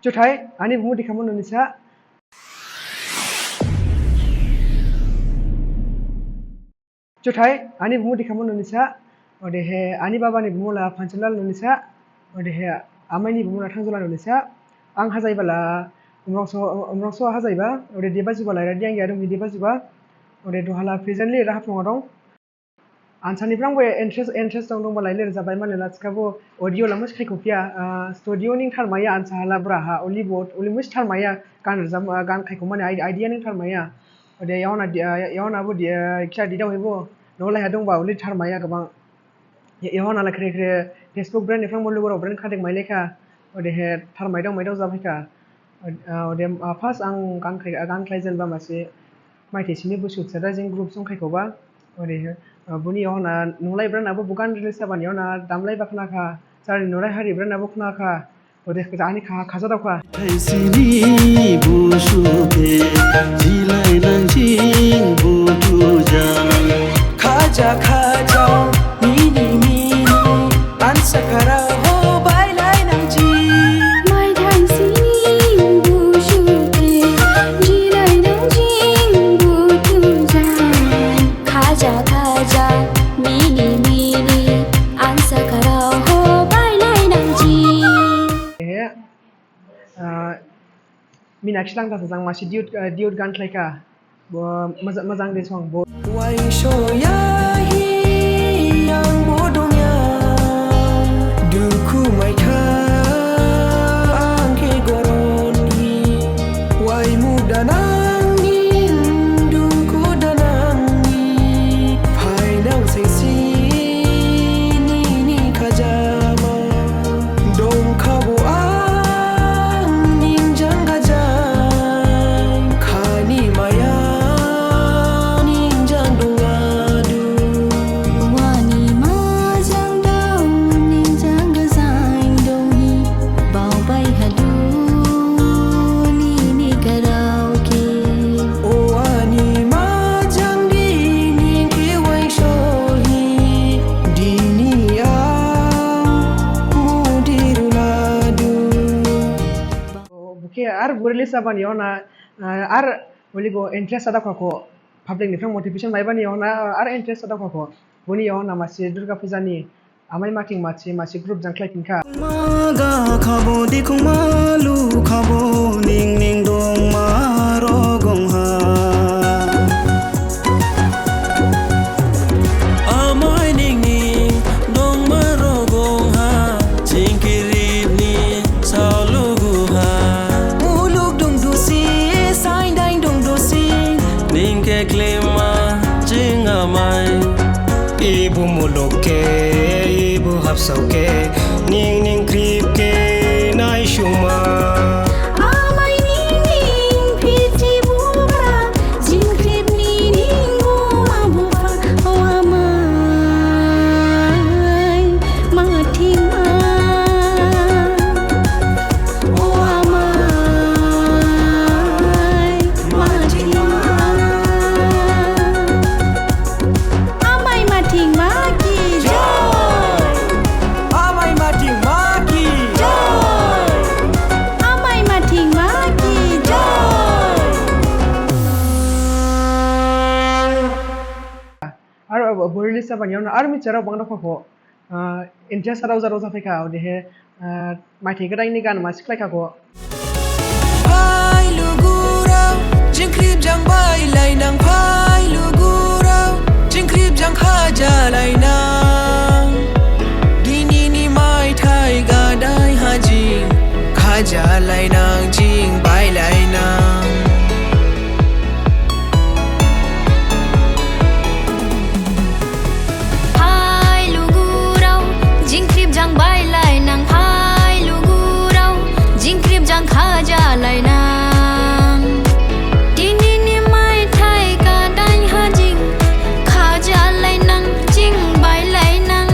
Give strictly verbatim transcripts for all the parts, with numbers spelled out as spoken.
Juthai, ani bumu Dikhamu Nunisa. Juthai, ani bumu Dikhamu Nunisa. Odehe, ani baba ni bumu la Phansalal Nunisa. Odehe, amai ni bumu la Thangjula Nunisa. Ang hajaibala, Umrongso, Umrongso hajaiba. Ode Dibajibala, Radiang Yarung Dibajiba. Ode duhala presently Rahaphung dong. Ansa ni phrang bo interest, interest dong dongba laile rajabbai mane la thikhabo audio la musi khaikho phiya, ah, studio ning tharmaiya ansa hala braha, oli bo, oli musi tharmaiya, gan rajab, ah, gan khaikho mane ide-, idea ning tharmaiya. Ode yaona di, ah, yaona bo di, ah, khisa di dao hebo, nolai ha dongba oli tharmaiya gabang. Ya-, yaona la khre khre Facebook brand ni phrang bo lugurao brand khadik mailekha. Odehe tharmai dao mai dao jabikha. Ode, ah, ode, ah, first ang gan khai, ah, gan khlaijenba masi maithai sini Busu Chada jing group song khaikhoba. Ode, ah, boni yaona nolai brand abo bugan release jabani yaona damlaiba khnakha. Sari nolai hari brand abo khnakha. Ode ani kha, khaja daokha. Thaisini Busu khe jilai nang jing butu jang. Khaja khaja mini mini ansa kharao ho bailai nang jing. Maithai sini Busu khe jilai nang jing butu jang. Khaja khaja mini mini ansa kharao ho bailai nang jing. Eh, ah, Minakshi Langthasa jang masi duet, ah, duet gan khlaikha. Bo, moja-, mojang de song bo. Waisoya hi ang bo dongya. Dukhu maikha ang khe goron hi. Waimu danang ning dukhu danang ning. Phainang sengsi nini khajama. Dongkhabo ang ning jang gajang. Khani maya ning jang dongadu. Wani majang dong ning jang gajang donghi. Baobai hadu nini grao khe. O ani majang dini khe waisohi dini ang mudiru ladu. Bo khe ar bo release jabani yaona, ah, ar olibo interest jadaokhakho. Public ni phrang motivation maibani yaona, ah, ar interest jadaokhakho. Boni yaona masi Durga Puja ni Amai Mathing masi, masi group jang khlaiphinkha. Maga khabo dikhung malu khabo ning ning dongma rogong ha. Amai ning ning dongma rogong ha. Jing khrip ni saolugu ha. Muluk dongdusi, saindain dongdusi. Ning khe khlima jing amai. Ebo muluk khe, ebo habsao khe, ning ning khrip khe naisuma. Amai ning ning phirthi bubra, jing khrip ni ning buma bupha, o amai mathingma. O amai mathingma. Amai Mathingma ki jai. Amai Mathingma ki jai. Amai Mathingma ki jai. Ar, ar, bo release jabani yaona ar mithiyarao bangdaokhakho. Ah, interest rao jarao japhaikha, odehe, ah, maithai gadain ni gan masi khlaikha kho. Phai lugurao, jing khrip jang bailainang, phai lugurao, jing khrip jang khajalainang. Dinini maithai gadain ha jing khajalainang, jing bailainang. Phai lugurao, jing khrip jang bailainang, phai lugurao, jing khrip jang khajalainang. Dinini maithai gadain ha jing khajalainang, jing bailainang.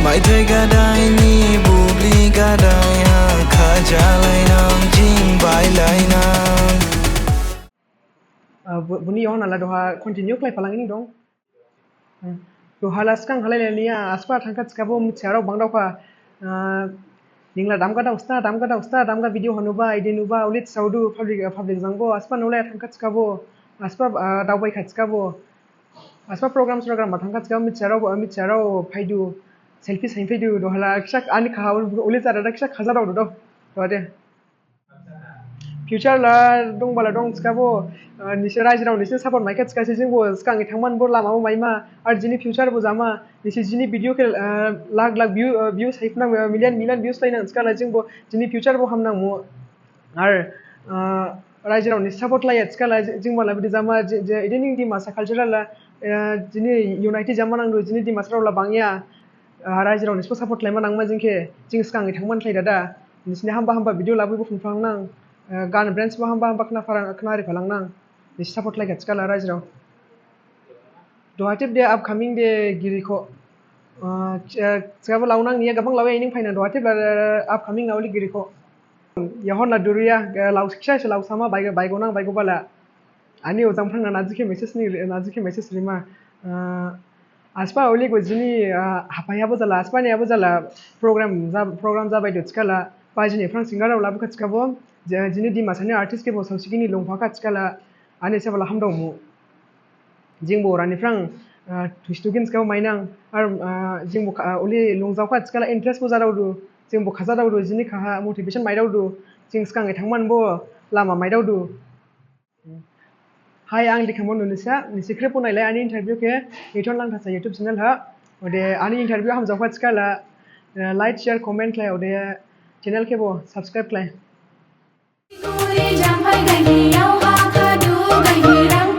Maithai gadain ni bubli gadain ha khajalainang, jing bailainang. Ah, bo-, boni yaohon ha la duha continue khlaiphalangni dong. Hmm. Duha la sgang halai laniya, asba thangkha thikhabo mithiyarao bangdaokha. Ah, Ningla damga daosta, damga daosta, damga video honuba, ide nuba, ulit saudu, public, public jangbo, aspa nolai thangkha chikabo, aspa, ah, daubai kha chikabo, aspa program program ma thangkha chikabo, mitcharao, mitcharao phaidu, selfie sain phaidu, dohala kisa ani kha, ulit jada da kisa khaja daodu do, do de. Future la dongbala dong chikabo, ah, nisi raijirao nisi support maikha chikase jingbo, sgang thangman bo lama bo maima, ar jini future bo jama, nisi jini video khe, ah, lakh lakh view, ah, views haiphnang, ah, million million views lainang chikala jingbo, jini future bo hamnangmu. Ar, ah, raijirao ni support laiya chikala ji-, jingbala bidi jama, ji-, ji-, ide ning Dimasa cultural la, ah, jini unity jama nangdu, jini Dimasarao la bangya, ah, raijirao nisibo support laima nangma jingkhe, jing sgang thangman khlai dada, nisini hamba hamba video labuibo phunphrangnang, ah, gan brands bo hamba hamba khna pharang, khna ri phalangnang, nisi support laikha chikala raijirao. Duhatip de upcoming de girikho. Ah, ch-, ah, chikabo laonang niya gabang laoya ining phainang duhatip la, ah, upcoming na uli girikho. Yahon la duriya, ah, lao siksa se lao sama baigo, baigonang baigo bala. Ani ojang phrang na najikhe message ni, najikhe message rima. Ah, aspa uli go jini, ah, hapai habo jala, aspa ni habo jala program ja, program jabaidu chikala. Bajini phrang singer rao labukha chikabo, je-, jini Dimasa ni artist khebo saosikini longphakha chikala. Ani sabala hamdaomu. Jingbo rani phrang, ah, thuistu gin chikabo mainang, ar, ah, jingbo kha-, ah, uli lungjaokha chikala interest bo jadaodu, jingbo khajadaodu, jini khaha motivation maidaodu, jing sgang thangman bo lama maidaodu. Hai, ang Dikhamo Nunisa, nisi khrip bo nailai ani interview khe Newton Langthasa YouTube channel ha. Ode ani interview hamjaokha chikala, ah, like, share, comment khlai, ode channel khebo subscribe khlai. Guri jampai gani yau ha khadu gani rang